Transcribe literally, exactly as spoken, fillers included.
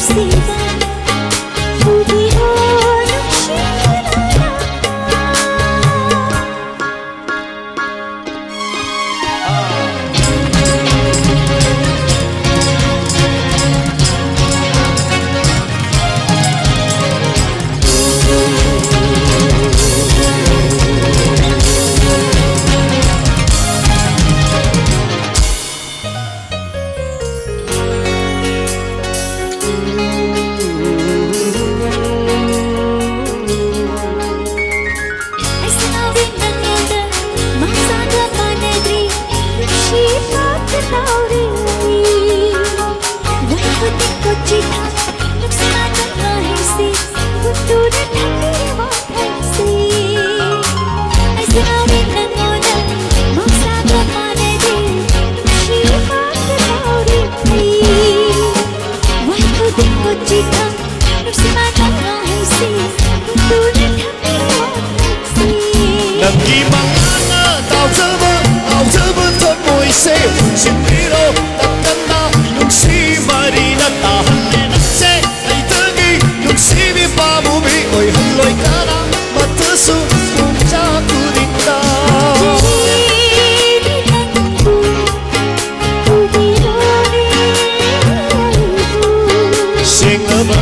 ꯅꯨꯡꯁꯤꯕ ꯎꯕꯤꯔꯣ ꯅꯨꯡꯁꯤꯔꯕ꯫ ꯑꯩꯁꯦ ꯉꯥꯎꯔꯦ ꯅꯪꯉꯣꯟꯗ, ꯃꯍꯧꯁꯥꯒ ꯃꯥꯟꯅꯗꯦ, ꯅꯨꯡꯁꯤ ꯄꯥꯛꯇ ꯇꯧꯔꯦ꯫ ꯋꯥꯍꯩ ꯈꯨꯗꯤꯡ ꯀꯣꯆꯤ ꯊꯥꯡ, ꯅꯨꯡꯁꯤ ꯃꯥꯟꯕ ꯋꯥꯍꯩꯁꯤ, ꯍꯨꯟꯗꯨꯅ ꯊꯝꯕꯤꯔꯦ ꯋꯥꯍꯩꯁꯤ꯫ ꯑꯩꯁꯦ ꯉꯥꯎꯔꯦ ꯅꯪꯉꯣꯟꯗ, ꯃꯍꯧꯁꯥꯒ ꯃꯥꯟꯅꯗꯦ, ꯅꯨꯡꯁꯤ ꯄꯥꯛꯇ ꯇꯧꯔꯦ꯫ ꯋꯥꯍꯩ ꯈꯨꯗꯤꯡ ꯀꯣꯆꯤ ꯊꯥꯡ, ꯅꯨꯡꯁꯤ ꯃꯥꯟꯕ ꯋꯥꯍꯩꯁꯤ, ꯍꯨꯟꯗꯨꯅ ꯊꯝꯕꯤꯔꯦ ꯋꯥꯍꯩꯁꯤ꯫ ꯅꯪꯒꯤ ꯃꯉꯥꯜꯅ ꯇꯥꯎꯖꯕ, ꯇꯥꯎꯖꯕ ꯊꯃꯣꯏꯁꯦ ꯍꯨꯟꯁꯤꯟꯕꯤꯔꯣ ꯇꯞ ꯇꯞꯅ꯫ ꯅꯨꯡꯁꯤ ꯃꯔꯤꯅ ꯇꯥꯍꯜꯂꯦ ꯅꯪꯁꯦ ꯑꯩꯗꯒꯤ꯫ ꯅꯨꯡꯁꯤꯕꯤ ꯄꯥꯝꯃꯨꯕꯤ ꯑꯣꯏꯍꯜꯂꯣꯏ ꯀꯅꯥꯃꯠꯇꯁꯨ ꯄꯨꯡꯖꯥ ꯈꯨꯗꯤꯡꯗ꯫ ꯎꯕꯤꯔꯣꯅꯦ ꯑꯩꯕꯨ꯫ ꯁꯦꯡꯂꯕ